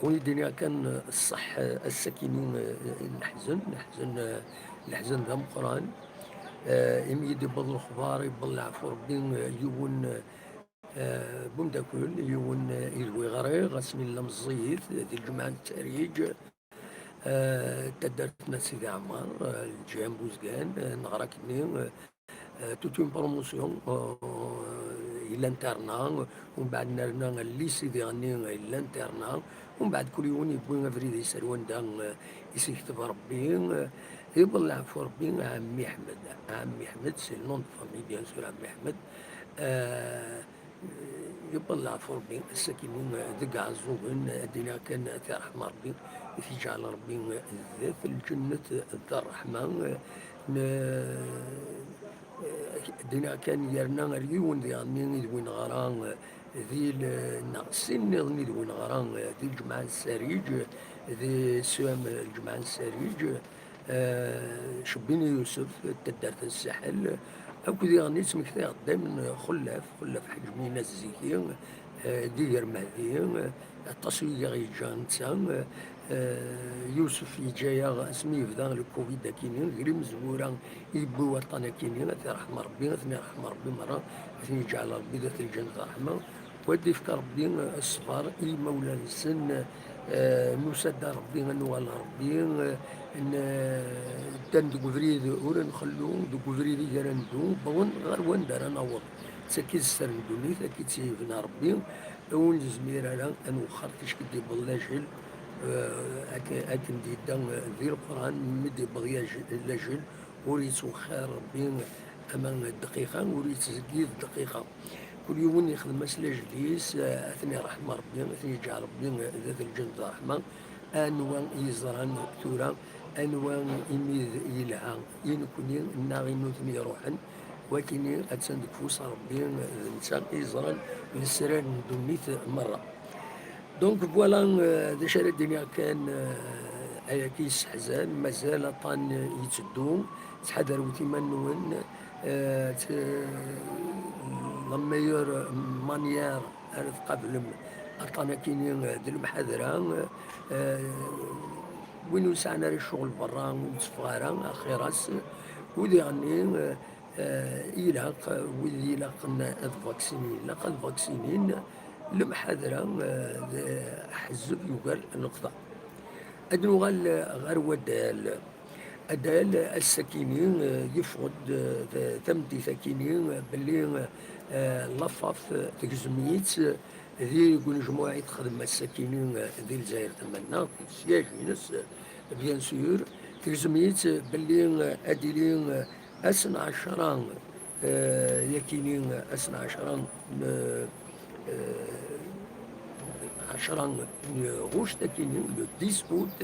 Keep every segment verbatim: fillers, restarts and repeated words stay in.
Ur yi-d-ini kan ṣṣeḥ, ass-akini, eh, neḥzen, neḥzen, eh, neḥzen d ameqqran. Eh, imi i d-iwweḍ lexbar, iwweḍ leɛfu Rebbi, eh, yiwen, eh, bumdakkel, yiwen, eh, i d wi ɣriɣ, ass-nni nella meẓẓiyit, di lǧemɛa n Tariǧ, eh, taddart n At Sidi Ɛmer, eh, lǧiha n Buzgan, eh, neɣra akkenni, eh, eh, toute une promotion, eh, i l'internat, umbeɛd nerna lycée diɣenni i l'internat, umbeɛd kul yiwen yewwi abrid-is ar wanda, eh, i s-yekteb Rebbi, eh, iwweḍ leɛfu Rebbi, Ɛemmi Ḥmed. Ɛemmi Ḥmed, c'est le nom de famille, bien sûr, Ɛemmi Ḥmed. Eh, Yewweḍ leɛfu Ṛebbi, ass-akini, eh, deg Iɛeẓẓugen, eh, ad d-iniɣ kan, eh, tirḥma Ṛebbi, i t-iǧɛel Ṛebbi, eh, d at lǧennet, eh, d ṛṛeḥma, eh, n, eh, ad d-iniɣ kan yerna ar yiwen diɣenni i d win ɣra, eh, di l-, neɣ sin nniḍen i d win ɣra, eh, di lǧemɛa n Sariǧ, eh, di S E M lǧemɛa n Sariǧ, eh, Cebbini Yusef, taddart n Saḥel, akked diɣenni ttmektayeɣ-d daymen Xullaf, Xullaf Ḥaǧ Mina Ziki, eh, d Iger Mehdi, eh, aṭas i aɣ-yeǧǧa netta, eh, Yusef yeǧǧa-yaɣ asmi yebda le Covid akini, gar imezwura i yewwi waṭṭan akini, ad t-iṛḥem Ṛebbi, ad ten-iṛḥem Ṛebbi meṛṛa, ad ten-yeǧɛel Ṛebbi d at lǧennet ṛṛeḥma. Wa d-ifka Ṛebbi, eh, ṣṣber i yimawlan-nsen, eh, nusa-d ar Ṛebbi, ad nuɣal ɣer Ṛebbi, eh, n-, eh, ddan deg ubrid ur nxellu, deg ubrid i ara neddu, wwḍen ɣer wanda ara naweḍ. D taki i d sser n ddunit, taki i tt-yebna Ṛebbi, ur nezmir ara ad nwexxer ticki d-yewweḍ lajel, eh, akken, akken d-yedda, eh, di Leqran, mi d-yewweḍ yaj-, lajel, ur yettwexxir Ṛebbi ama dqiqa, ur yettzeggid dqiqa. Kul yiwen yexdem-as lajel-is, eh, ad ten-iṛḥem Ṛebbi, ad ten-yeǧɛel Ṛebbi, eh, d at lǧennet ṛṛeḥma. Anwa i yeẓran tura, anwa imi d yelha i nekni neɣ i nutni iṛuḥen, wakini attan deg ufus Ṛebbi, eh, d netta i yeẓran lesrar n ddunit meṛṛa. Donc voilà, euh, d acu ara d-iniɣ kan, euh, ayagi yesseḥzan, mazal aṭan yetteddu, ttḥadaret iman-nwen, euh, t-, la meilleure manière ara tqablem aṭan akini, euh, d lemḥadra, euh, win ur sɛan ara ccɣel berra ur yetteffeɣ ara, axir-as, u diɣenni, euh, Eh, ilaq, wid ilaqen ad vaksinin, ilaq ad vaksinin, lemḥadra, eh, d aḥezzeb yugar leqḍeɛ. Ad nuɣal ɣer wadal. Adal ass-akini, eh, yeffeɣ-d, eh, tameddit akini, eh, belli, eh, la FAF tegzem-itt, eh, di unejmuɛ i texdem ass-akini, eh, di Lezzayer Tamannaɣt, di siège-ines, eh, bien sûr, tegzem-itt, eh, belli, eh, ad d-tili, eh, ass n ɛecṛa, eh, yakini, ass n ɛecṛa, eh, eh, ɛecṛa n ɣuct akini, le dix août,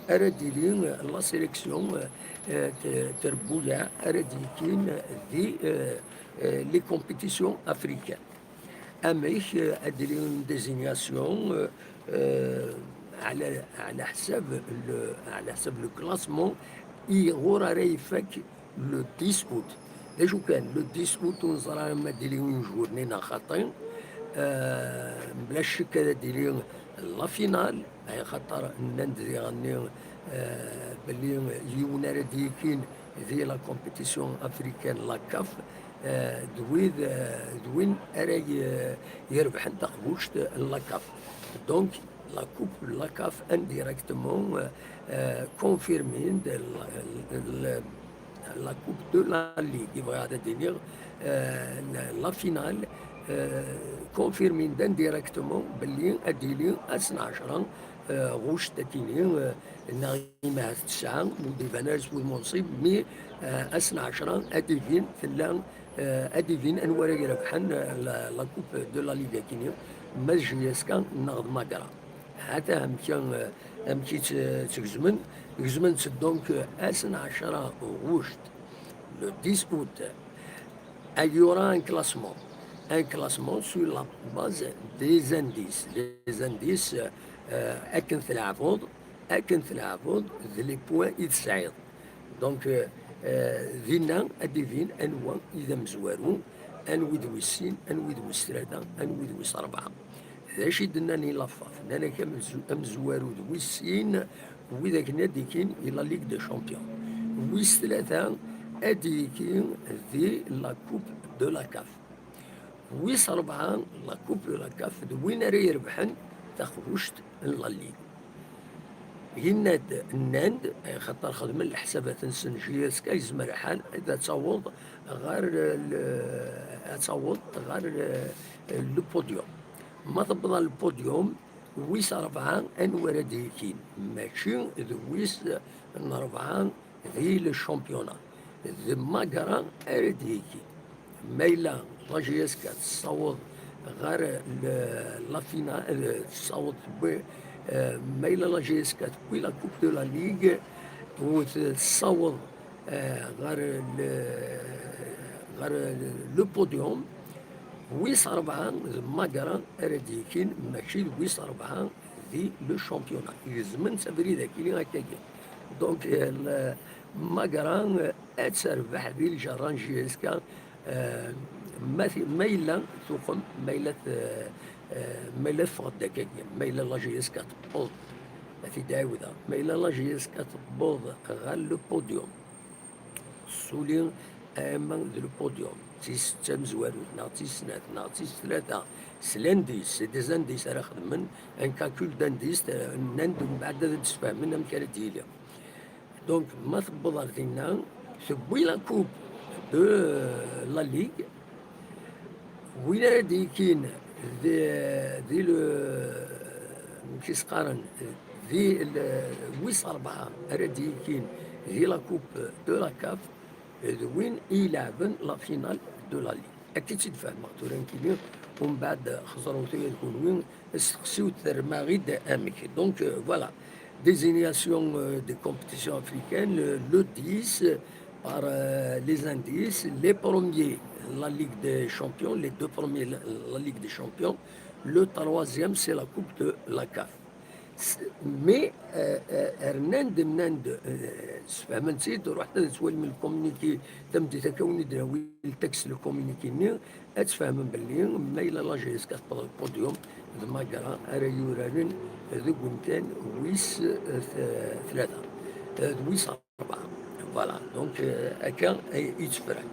ara d-tili la sélection, eh, t-, trebbuyaɛ ara d-yekkin di, eh, eh, les compétitions africaines. Amek, eh, ad d-tili une désignation, eh, eh, ɛla, ɛla ḥsab le, ɛla ḥsab le classement i ɣur ara ifak le dix août. D acu kan, le dix août ur neẓra ma ad d-tili une journée neɣ xaṭi. Eh, mebla ccek ad d-tili la finale, axaṭer nnan-d diɣenni, eh, belli yiwen ara d-yekkin di la compétition africaine, la CAF, eh, d wid, eh, d win ara y-, yerbḥen taqbuct n la CAF. Donc, la coupe, la CAF indirectement, eh, eh, confirme la, la, la coupe de la Ligue, i bɣiɣ ad d-iniɣ, eh, la, la finale, eh, confirme indirectement belli ad d-tili ass n ɛecṛa, eh, ɣuct akini, eh, neɣ imi ahat tesɛa, ur d-iban ara s wudem unṣib, mi, eh, ass n ɛecṛa ad d-ibin, tella, eh, ad d-ibin anwa ara irebḥen, eh, la, la coupe de la Ligue akini, ma d J S K neɣ d Magra. Hata amek, eh, amek i tt-, tt-gezmen. Gezmen-tt donc, eh, ass n ɛecṛa ɣuct, le dix août. Il y aura un classement. Un classement sur la base des indices. Les indices, euh, akken tleɛbeḍ, akken tleɛbeḍ, d les points i tesɛiḍ. Donc, euh, euh, dinna ad d-ibin anwa i d amezwaru, anwa i d wis sin, anwa i d wis tlata, anwa i d wis rebɛa. D acu i d-nnan i la FAF? Nnan-ak amezwaru d wis sin, wid akken ad d-ikin i la Ligue des Champions. Wis tlata ad d-iki di la Coupe de la CAF. Wis rebɛa, la Coupe de la CAF, d win ara irebḥen taxbuct n la Ligue. Yenna-d, nnan-d, xaṭer xedmen leḥsabat-nsen, J S K yezmer lḥal ad taweḍ ɣer, ad taweḍ ɣer le podium. Ma tewweḍ ɣer le podium, wis rebɛa anwa ara d-yekin? Mačči d wis n rebɛa di le championnat. D Magara ara d-yekin. Ma yella la J S K tessaweḍ ɣer la finale, tessaweḍ tewwi, ma yella la J S K tewwi la Coupe de la Ligue, u tessaweḍ ɣer le podium, wis rebɛa d Magara ara d-yekin, mačči d wis rebɛa di le championnat. Gezmen-tt abrid akini akkagi. Donc, Magara ad terbeḥ di lǧerra n J S K, ma yella tuqem, ma yella, ma yella teffeɣ-d akkagi, ma yella la J S K tewweḍ, ad t-id-ɛiwdeɣ, ma yella la J S K tewweḍ ɣer le podium, suli ama d le podium, d tis setta tamezwarut, neɣ d tis snat, neɣ d tis tlata, s l'indice, c'est des indices ara xedmen, un calcul d'indice, nnan-d mbeɛd ad d-sfehmen amek ara d-yili. Donc, ma tewweḍ ar dinna, tewwi la Coupe de la Ligue, win ara d-yekin di, di le, amek i s-qqaren, di le, wis rebɛa ara d-yekin di la Coupe de la CAF, d win i ileɛben la finale de la Ligue. Akka i tt-id-fehmeɣ tura nekkini, umbeɛd xeẓrewt aya d kunwi, steqsiwt, terrem-aɣ-id amek. Donc, voilà, désignation des compétitions africaines, le dix par les indices, les premiers, la Ligue des Champions, les deux premiers, la Ligue des Champions, le troisième, c'est la Coupe de la CAF. Mais rnan-d, nnan-d, sfehmen-tt-id, ruḥet ad twalim le communiqué, tameddit akka win i d-nawi le texte, le communiqué-nni, ad tfehmem belli ma yella la J S K tewweḍ le podium, d Magara ara yuraren deg umkan wis tlata, d wis rebɛa. Voilà, donc, akka i ttefran.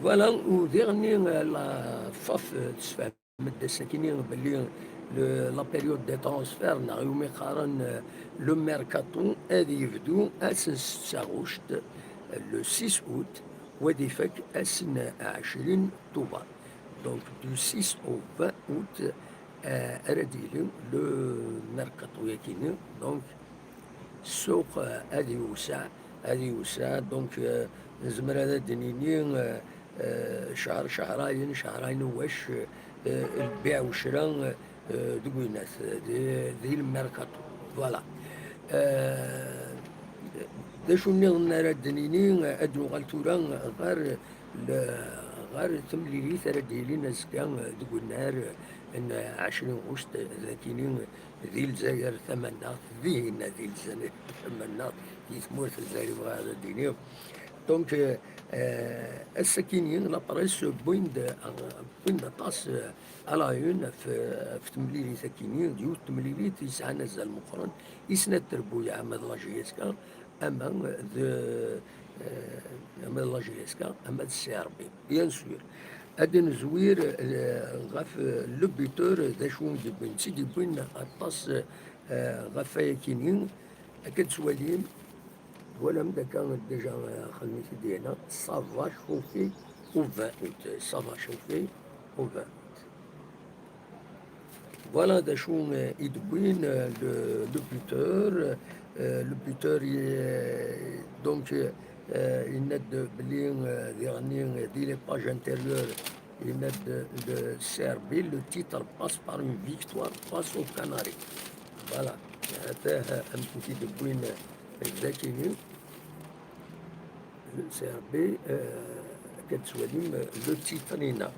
Voilà, u diɣenni, la FAF tessefhem-d ass-akini belli le, la période des transferts, neɣ iwumi qqaren le mercato, ad yebdu ass n setta ɣuct, le six août, u ad ifak ass n ɛecrin tuber. Donc, du six au vingt août, ara d-yili le mercato-yakini. Donc, ssuq ad iwseɛ, ad iwseɛ. Donc, nezmer ad d-nini ccher, cchrayen, cchrayen u wac, lbiɛ u ccra, deg winat, di, di le mercato. Voilà. D acu nniḍen ara d-nini? Ad nuɣal tura ɣer, ɣer temlilit ara d-yilin azekka deg unnar n ɛecrin ɣuct, d akini di Lezzayer tamaneɣt, dinna di Lezzayer tamaneɣt, di tmurt n Lezzayer, bɣiɣ ad d-iniɣ. Donc, ass-akini, la presse wwin-d, wwin-d aṭas à la une ɣef, ɣef temlilit akini, d yiwet temlilit yesɛan azal meqqren, i snat trebbuyaɛ, ama d la J S K, ama d, ama d la J S K, ama d C R B, bien sûr. Ad nezwir ɣef le buteur, d acu i d-yewwin, tt-id-yewwin aṭas ɣef wayakini. Akka d-twalim, twalam-d akka déjà, xedmet-id yana, ça va chauffer au vingt août, ça va chauffer au vingt août. Voilà d acu i d-wwin le, le buteur. Le buteur, donc, yenna-d belli diɣenni di les pages intérieures, yenna-d le C R B, le titre passe par une victoire face aux Canaries. Voilà, atah amek i d-wwin dakini. Le C R B, akka d-twalim le titre-inna.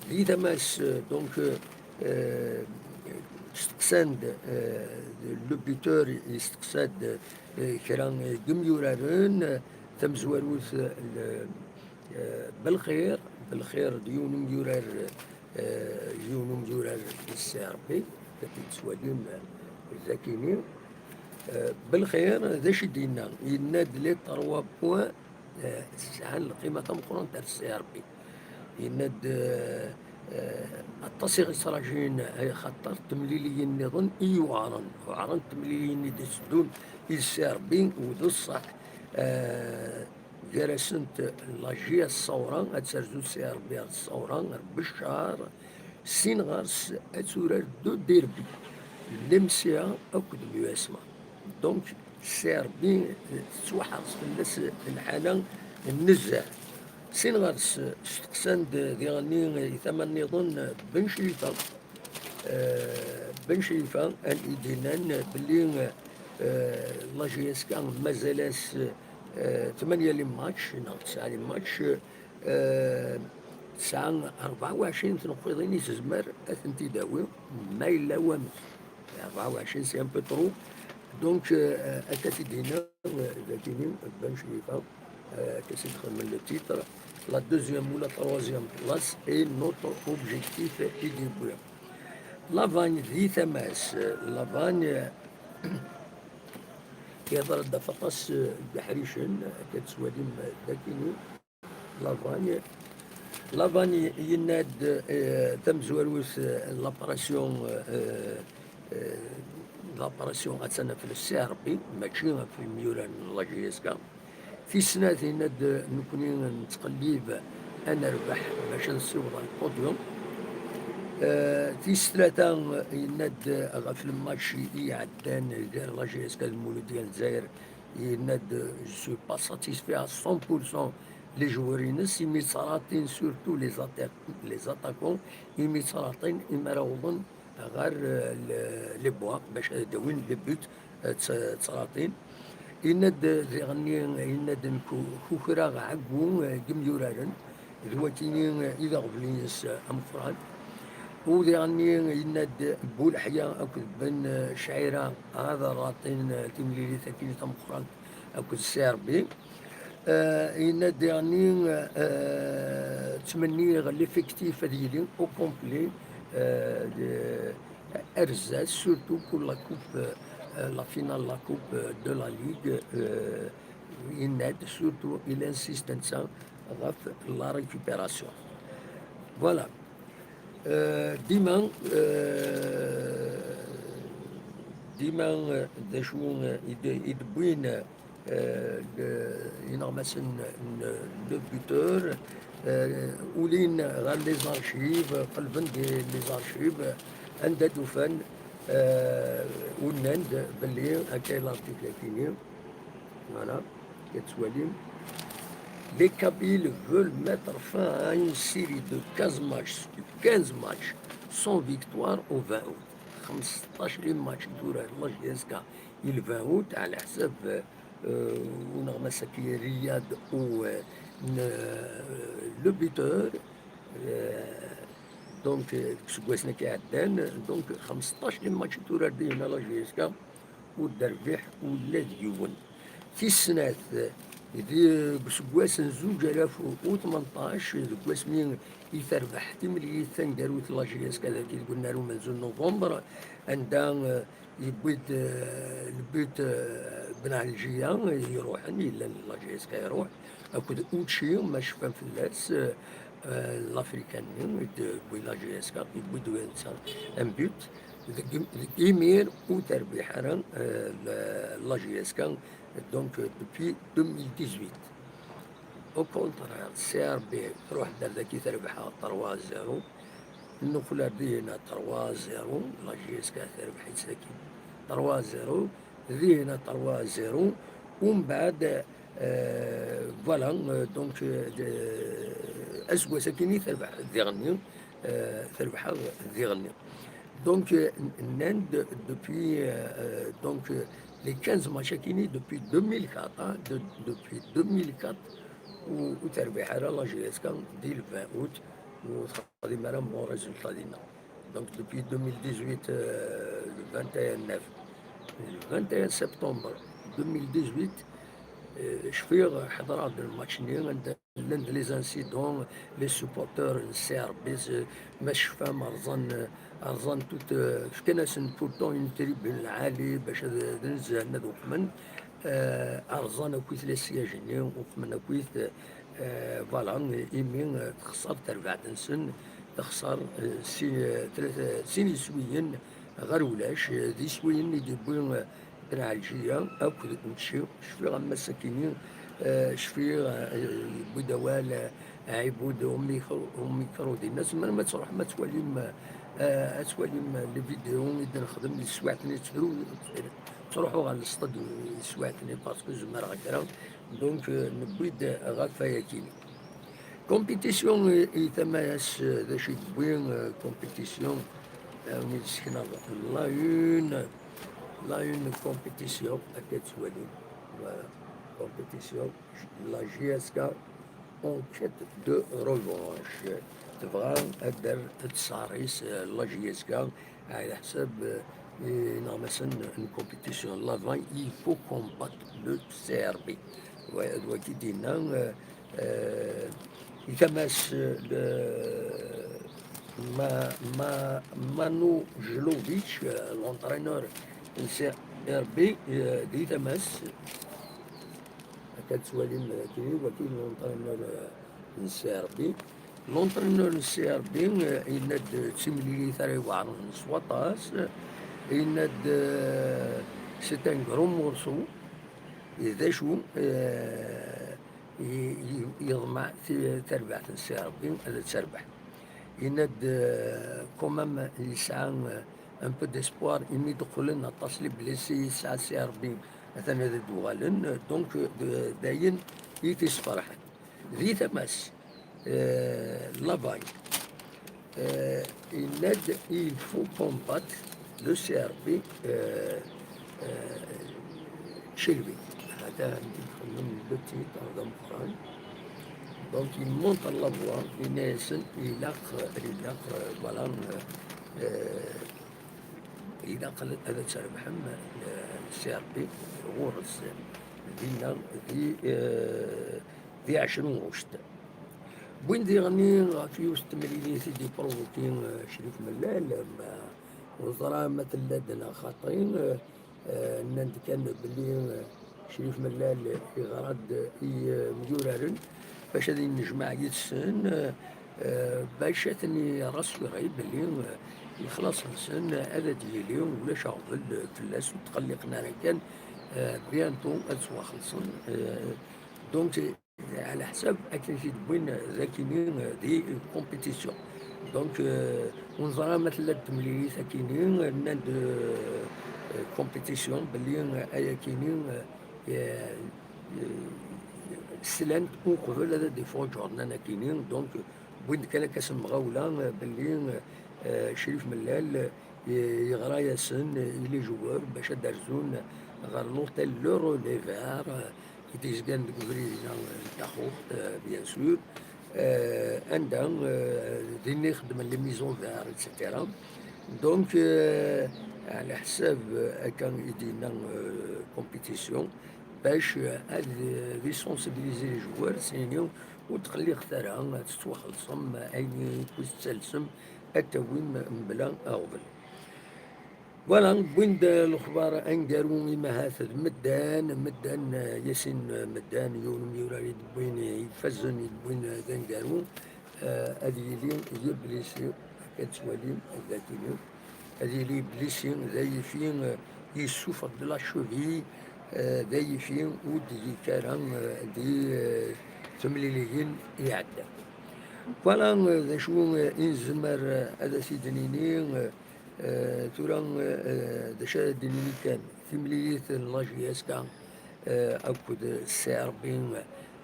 Di tama-s, donc, steqsan-d, le buteur yesteqsa-d kra n yimyuraren, tamezwarut, Belxir, Belxir d yiwen umyurar eh, yiwen umzurar n C R B, ad t-id-tettwalim, eh, dakini. Eh, belxir, d acu i d-yenna? Yenna-d les trois points, eh, sɛan lqima tameqqrant ar C R B. Yenna-d, eh, eh, aṭas i ɣ-ittṛajin, ay xaṭer temliliyin nniḍen i yuɛren, uɛren temliliyin i d-iteddun i C R B, u d ṣṣeḥ, eh, gar-asent la J S Ṣawra, ad terzu C R B ar Ṣawra, ar Beccar, sin ɣer-s ad turar deux derby, l'M C A akked l'U S M A. Donc, C R B tettwaḥerz fell-as lḥala nezzeh. Sin ɣer-s steqsan-d diɣenni i tama nniḍen Ben Crifa. Eh, Ben Crifa, an i d-yennan belli, eh, la J S K mazal-as, eh, tmanya les matchs, neɣ tesɛa les matchs, eh, tesɛa rebɛa u ɛecrin tneqqiḍin i tezmer ad tent-id-tawi, ma yella wamek. Rebɛa u ɛecrin, c'est un peu trop. Donc, euh, akka t-id-yenna, euh, dakini, Ben Crifa, euh, akka s-id-xedmen le titre, la deuxième ou la troisième place est notre objectif et des buts. Lavagne di tama-s, Lavagne, euh, yeḍra-d ɣef aṭas, euh, n yeḥricen, akka tettwalim, euh, dakini. Lavagne. Lavagne yenna-d, eh, tamezwarut, eh, l'opération, eh, eh, l'opération attan ɣef le C R B, mačči ɣef yimyurar n la J S K. Tis snat yenna-d, nekkni nettqellib ad nerbeḥ bac ad nessiweḍ ɣer le podium. Eh, tis tlata yenna-d ɣef le match i iɛeddan gar la J S K d Mouloudia n Lezzayer, yenna-d, je suis pas satisfait à cent pour cent les joueurs-ines, imi ttṛatin surtout les atta-, les attaquants, imi ttṛatin, imi ara awḍen ɣer, eh, le-, les bois, bac ad d-awin le but, eh, tt-, ttṛatin. Yenna-d diɣenni, yenna-d nekk ku-, kukreɣ ɛeggu, eh, n yimyuraren, d wakini, eh, i d aɣbel-ines, eh, ameqqran. U diɣenni yenna-d Buleḥya akked Ben, eh, Cɛira ad ṛatin, eh, timlilit akkin tameqqrant akked C R B. Eh, yenna-d diɣenni, eh, ttmenniɣ l'effectif ad yili au complet, eh, de, ar zdat, surtout pour la coupe, eh, la finale, la coupe, eh, de la Ligue, eh, yenna-d surtout, il insiste netta ɣef la récupération. Voilà. Eh, dima, eh, dima, eh, d acu, eh, i d-, i d-wwin, eh, le, ineɣmasen n le buteur, eh, ulin ɣer les archives, qelben di les archives, anda d-ufan, eh, u nnan-d belli akka i l'article akini. Voilà, ad twalim. Les Kabyles veulent mettre fin à une série de quinze matchs, quinze matchs sans victoire au vingt août. Xmesṭac les matchs i turar la J S K i le vingt août, ɛla ḥsab, euh, uneɣmas-agi Riyad u, euh, n-, euh, le buteur, euh, donc, euh, deg useggasen-agi iɛeddan, donc, xmesṭac les matchs i turar dihin la J S K, ur d-terbiḥ ula d yiwen. Tis snat, di, deg useggas n zuǧ alaf u tmenṭac, deg wasmi i terbeḥ timlilit taneggarut la J S K dagi deg unnar umenzu n November, anda, eh, yewwi-d, eh, le but, eh, Ben Ɛelǧiya, i iruḥen, yellan la J S K iruḥ, akked Uchi, ma cfan fell-as, eh, eh, l'Afrikan-nni, i d-yewwi la J S K, yewwi-d netta un but. Deg, deg imir ur terbiḥ ara, eh, la, la J S K, donc, euh, depuis deux mille dix-huit. Au contraire, C R B truḥ-d ar daki terbeḥ trois zéro, Nuxla dihina trois zéro, la J S K terbeḥ-itt daki trois zéro, dihina trois zéro, umbeɛd, euh, voilà, euh, donc, euh, de, aseggas-agi terbeḥ diɣenni, euh, terbeḥ diɣenni. Donc, euh, nnan-d depuis, euh, euh, donc, euh, les quinze matchs akini depuis deux mille quatre, hein, de, depuis deux mille quatre, ur, ur terbiḥ ara la J S K di le vingt août, ur texdim ara bon résultat dinna. Donc, depuis deux mille dix-huit, euh, le vingt et un neuf, le vingt et un septembre deux mille dix-huit, euh, cfiɣ ḥeḍreɣ-d lmatch-nni anda llan-d les incidents, les supporters n C R B, s-, ma tecfam, rẓan, rẓan tout, euh, fkan-asen tout le temps une tribune lɛali bac ad, ad nezzhen, ad uqmen. Euh, rẓan akkit les sièges-nni, uqmen akkit, euh, voilà, imi, euh, texṣer terbaɛt-nsen, texṣer, euh, sin, euh, tlata, sin yiswiyen ɣer ulac, euh, d iswiyen i d-yewwi, euh, n Ɛelǧiya akked učči. Cfiɣ am ass-akini, eh, cfiɣ, eh, yewwi-d awal, eh, Ɛibud Umikru, Umikru dinna. Tzemrem ad tṛuḥem ad twalim, eh, ad twalim les vidéos i d-nexdem di teswiɛt-nni, ttru-, ttruḥuɣ ɣer lestadyu di teswiɛt-nni parce que zemreɣ kra. Donc, eh, newwi-d ɣef wayakini. Compétition i, i tama-s, eh, d acu i d-tewwi, eh, compétition, eh, mi d-sekneɣ la une, la une compétition, akka ttwalin. Voilà. Compétition, la J S K, en quête de revanche. Tebɣa ad d-, ad d-tṣerris, eh, la J S K, ɛla ḥsab, eh, ineɣmasen n compétition. L'avant, il faut combattre le C R B. Wa-, d wagi d-yenna, eh, eh, i tama-s, eh, le, Ma-, Ma-, Manu Jlovic, eh, l'entraîneur n C R B, eh, di tama-s. Akka tettwalim, eh, kini, wagi l'entraîneur, eh, n C R B. L'entraîneur n C R B, eh, yenna-d d timlilit ara iweɛren s waṭas, eh, yenna-d, eh, c'est un gros morceau, eh, d acu, eh, i, i, yeḍmeɛ ti-, tarbaɛt n C R B ad terbeḥ. Yenna-d, eh, quand même, yesɛa, eh, un peu d'espoir, imi d-qqlen aṭas les blessés yesɛa C R B, atan ad d-uɣalen, donc, eh, d, d ayen i t-isferḥen. Di tama-s, eh, Lavagne, eh, yenna-d, il faut combattre le C R B, eh, eh, chez lui. Hada nxemmem le titre d ameqqran. Donc, il montre la voie, yenna-yasen, ilaq, ilaq, eh, voilà, eh, ilaq ad, ad terbeḥem, eh, C R B ɣur-s dinna di, eh, di ɛecrin ɣuct. Win diɣen ɣef yiwet n temlilit i d-iprovoki, eh, Crif Mellal, ma ur ẓra ma tella-d neɣ xaṭi, eh, eh, nnan-d kan belli, eh, Crif Mellal yeɣra-d i, eh, yimyuraren bac ad yennejmaɛ yid-sen, eh, eh, bac ad ten-irasuri belli, eh, lexlaṣ-nsen ad d-yili, ulac aɣbel fell-as, ur tqelliqen ara kan, eh, bientôt ad ttwaxelṣen. Eh, donc, ɛla ḥsab akken i t-id-wwin d akini, eh, di compétition. Donc, eh, ur neẓra ma tella-d temlilit akini, nnan-d, eh, compétition, belli, eh, ay akini, eh, eh, slan-t uqbel ad d-iffeɣ uǧurnan akini. Donc, wwin-d kan akka s lemɣawla, eh, belli, eh, Crif Mellal, eh, yeɣra-yasen i les joueurs bac ad d-rzun ɣer l'hôtel Le Relais Vert, eh, i d-yezgan deg ubrid-a n Taxuxt, eh, bien sûr, eh, anda, eh, dinna i xeddmen les mises en valeur, et cetera. Donc, eh, ɛla ḥsab, eh, akka i d-yenna, eh, compétition, bac, eh, ad, eh, ad yessensibiliser les joueurs, s yini ur tqelliqet ara, ad tettwaxelṣem, ayen i tettalsem ad t-tawim mebla aɣbel. Voilà, wwin-d lexbar aneggaru, imahat d Meddan, Meddan, eh, Yasin, eh, Meddan, yiwen umyurar i d-wwin, eh, ifazen i d-wwin, eh, d aneggaru, eh, ad yili yeblisi, akka tettwalim, d akini, ad yili yeblisi, d ayifi, eh, yessufeɣ-d la cheville, eh, d ayifi ur d-yekki ara, eh, di, eh, temliliyin iɛeddan. Voilà, eh, d acu, eh, i nezmer, eh, ad as-id-nini, eh, Eh, tura, eh, d acu ara d-nini kan, timlilit n la J S K, eh, akked C R B,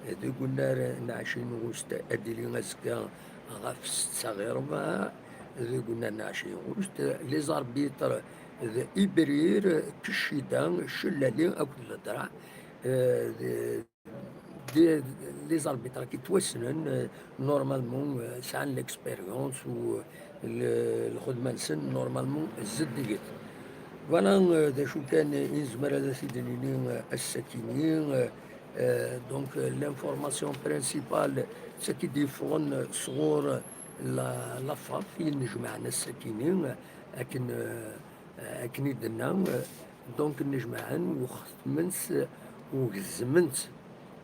eh, deg unnar n ɛecrin ɣuct ad d-tili azekka ɣef setta ɣir rrbeɛ, deg unnar n ɛecrin ɣuct, les arbitres d Ibrir, Kcida, Cellali akked Ledraɛ, eh, d-, Des, les arbitres qui yettwassnen, euh, normalement, euh, sɛan l'expérience u, euh, le-, lxedma-nsen, normalement, zeddiget. Voilà, euh, d acu kan, euh, i nezmer ad as-id-nini, euh, ass-akini, euh, Euh, donc, euh, l'information principale, c'est qui d-yeffɣen sɣur la, la FAF, i d-nejmaɛen ass-akini, akken, euh, akken i d-tenna, euh, donc, nejmaɛen u xedmen-tt u gezmen-tt,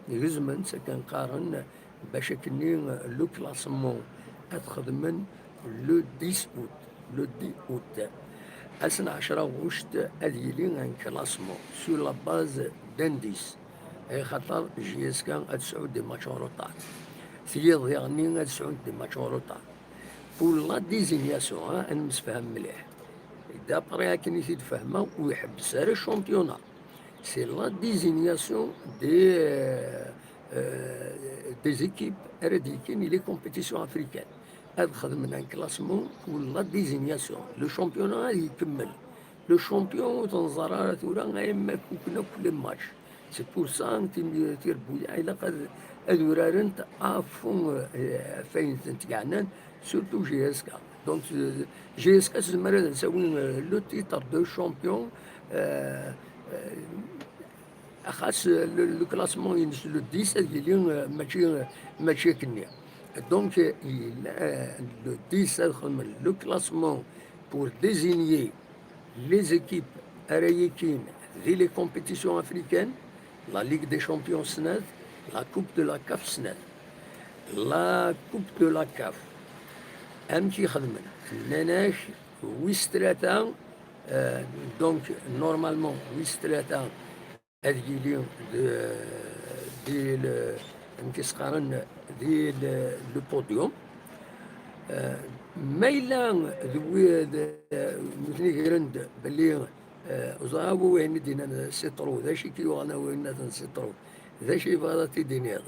gezmen-tt, akken qqaren, bac akkenni, euh, le classement, ad xedmen le dix août, le dix août. Ass n ɛecra ɣuct ad yili un classement sur la base d'indices. Axaṭer J S K ad tesɛu des matchs en retard. Tiyiḍ diɣenni ad sɛunt des matchs en retard. Pour la désignation, hein, ad nemsefham mliḥ. D'après akken i t-id-fehmeɣ, ur iḥebbes ara championnat. C'est la désignation des, euh, euh, des équipes ara d-yekkin i les compétitions africaines. Ad xedmen un classement pour la désignation. Le championnat ad ikemmel. Le champion ur t-neẓer ara tura, ay ma fuken akk les matchs. C'est pour ça, tim-, tirebbuyaɛ ilaq ad, ad urarent à fond, euh, ɣef wayen tent-yeɛnan, surtout J S K. Donc, euh, J S K tezmer ad tawi, euh, le titre de champion, euh, euh, xas, euh, le, le classement-ines, le dix, ad yili, euh, mačči, euh, mačči akkenni. Donc, euh, il, euh, le dix, ad xedmen le classement pour désigner les équipes ara yekkin di les compétitions africaines, la Ligue des Champions snat, la Coupe de la CAF snat. La Coupe de la CAF, amek i xedmen? Nnan-ak, wis tlata, euh, donc, normalement, wis tlata, ad yili de, di le, amek i s-qqaren, di le, le podium. Euh, ma yella d wi-, d, nutni gren-d belli, euh, ẓra wayen i d-yennan Sitru, d acu i k-yuɣen a wayen-nniḍen Sitru, d acu yebɣiḍ ad t-id-tiniḍ?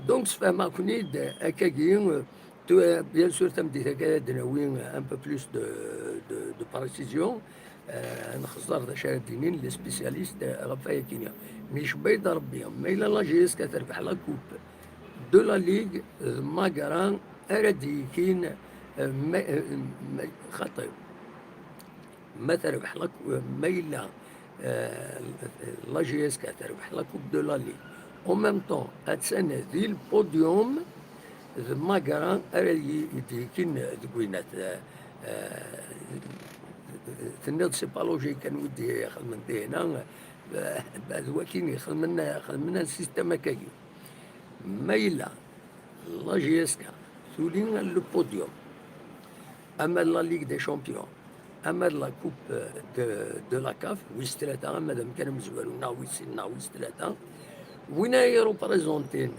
Donc, sfehmeɣ-ken-id akkagi, euh, tu-, euh, bien sûr, tameddit akka ad d-nawi un peu plus de, de, de précision, euh, ad nxeẓẓer d acu ara d-inin les spécialistes, euh, ɣef wayagi-nni. Mi icebba-yi-d Rebbi, ma yella la J S K terbeḥ la coupe de la Ligue, d Magra ara d-yekin, euh, ma, euh, ma, xaṭi. Ma terbeḥ la, ma yella, euh, la J S K terbeḥ la Coupe de la Ligue, en même temps, attan di le podium, d Magra ara yi-, d-yekin deg winat. Euh, euh, tenniḍ c'est pas logique, anwa i d-ixedmen dihna, euh, d wakin ixedmen, xedmen un système akkagi. Ma yella la J S K tuli le podium, ama la Ligue des Champions, ama la Coupe de, de la CAF, wis tlata, ama d amkan amezwaru, neɣ wis sin, neɣ wis tlata, win ay représentin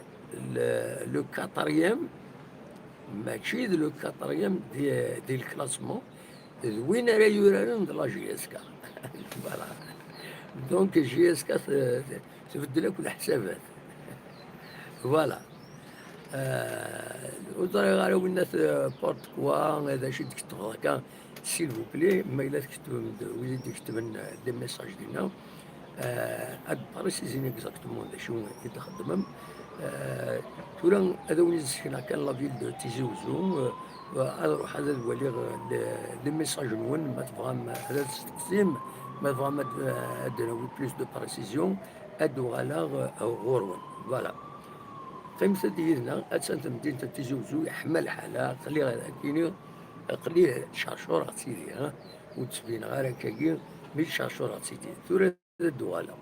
le, le quatrième, mačči d le quatrième di, di le classement, d win ara yuraren d la J S K. Voilà. Donc, J S K t-, t-, tbeddel akk leḥsabat. Voilà. Euh, ur ẓriɣ ara winna t-, porte quoi, d acu i d-ketbeɣ akka, s'il vous plaît, ma yella tketbem-d, wid i d-iketben, euh, des messages dinna, euh, ad préciser exactement d acu i d-txeddmem. Euh, tura ad awen-d-sekneɣ kan la ville de Tizi Ouzou, euh, ad ruḥeɣ ad waliɣ, euh, les, les messages-nwen, ma tebɣam ad d-testeqsim, ma tebɣam ad, ad d-nawi plus de précision, ad d-uɣaleɣ, euh, ɣur-wen. Voilà. Qqimet-d yid-neɣ, attan temdint n Tizi Ouzou, yeḥma lḥal, aql-i akini, aql-i cercureɣ-tt-id, ha? Ur d-ttbineɣ ara akkagi, mi cercureɣ-tt-id. Tura ad d-uɣaleɣ.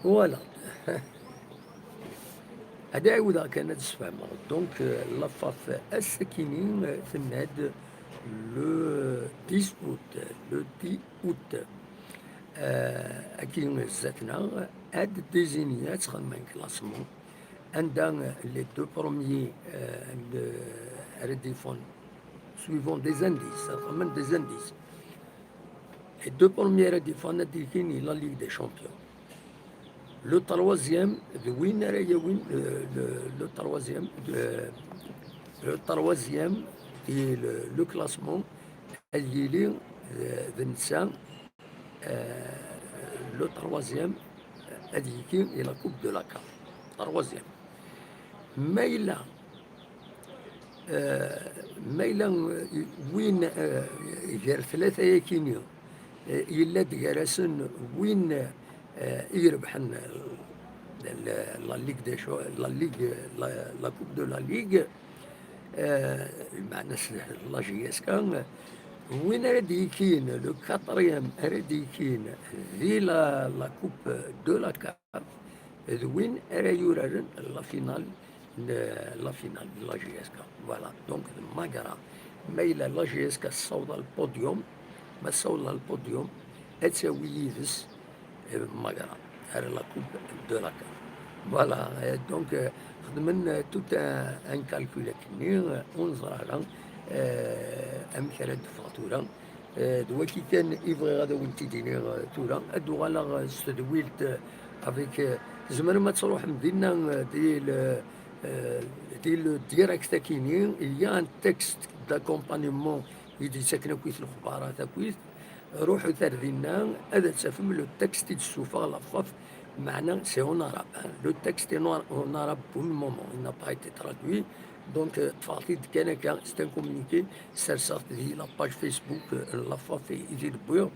Voilà. Ad ɛiwdeɣ kan ad sfehmeɣ. Donc, euh, la F A F ass-akini, euh, tenna-d le dix août, le dix août. Euh, akini zdat-neɣ, ad désigner, ad sxedmen classement. Anda, euh, les deux premiers, euh, le, ara d-yeffɣen, suivant des indices, xedmen des indices. Les deux premiers ara d-yeffɣen ad d-ilin la Ligue des Champions. Le troisième, d win ara yawin, euh, le, le troisième, euh, le troisième, et le, le classement, ad yili, euh, d netta, euh, le troisième, ad yili la Coupe de la CAF. Troisième. Ma yella, euh, ma yella, euh, win, euh, gar tlata-yakini, euh, yella-d gar-asen win, euh, i irebḥen, euh, la, la Ligue des Cho-, la Ligue, la, la Coupe de la Ligue, euh, lmeɛna-s la J S K, win ara d-yekin, le quatrième ara d-yekin di la, la Coupe de la CAF, d win ara yuraren la finale, la, la finale de la J S K. Voilà, donc d Magra. Ma yella la J S K tessaweḍ al podium, ma tessaweḍ al podium, ad tawi yid-s, euh, Magra, ar la Coupe de la CAF. Voilà, euh, donc, euh, xedmen, euh, tout un, un calcul akkenni, euh, ur neẓri ara, euh, amek ara d-teffeɣ tura. Euh, d waki kan i bɣiɣ ad awen-t-id-iniɣ, euh, tura. Ad d-uɣaleɣ, euh, s tedwilt, euh, avec, euh, tzemrem ad truḥem dinna, euh, di le, euh, di le direct akini, il y a un texte d'accompagnement i d-yettaken akkit lexbarat akkit. Ruḥet ar dinna, ad tafem le texte i d-tessufeɣ la F A F, meɛna c'est en arabe, hein. Le texte est en, en arabe pour le moment, il n'a pas été traduit. Donc, euh, ṭṭfeɣ-t-id kan akka, c'est un communiqué, serseɣ-t di la page Facebook, euh, la F A F i, i t-id-wwiɣ.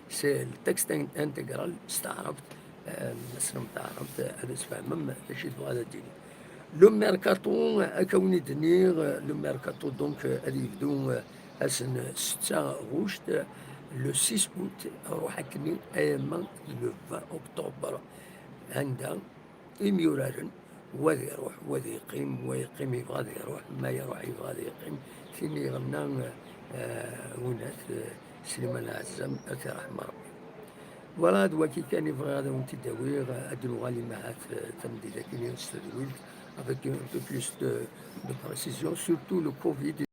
C'est le texte in-, intégral s taɛrabt, euh, ma tessnem taɛrabt, euh, ad tfehmem d acu i tebɣa ad d-tini. Le mercato, ad k-awen-id-iniɣ, euh, le mercato, donc, euh, ad yebdu, euh, ass n setta ɣuct, euh, le six août, ruḥ akkenni, ayama le vingt octobre. Anda imyuraren, wa ad iruḥ, wa ad yeqqim, wa yeqqim yebɣa ad iruḥ, ma iruḥ yebɣa ad yeqqim. Tin i iɣenna, euh, winat, euh, Sliman Ɛezzam, ad t-iṛḥem Ṛebbi. Voilà, d waki kan i bɣiɣ ad awen-t-id-awiɣ, ad d-nuɣal i mahat, euh, tameddit-agi s tedwilt, avec un peu plus de, de précision, surtout le covid.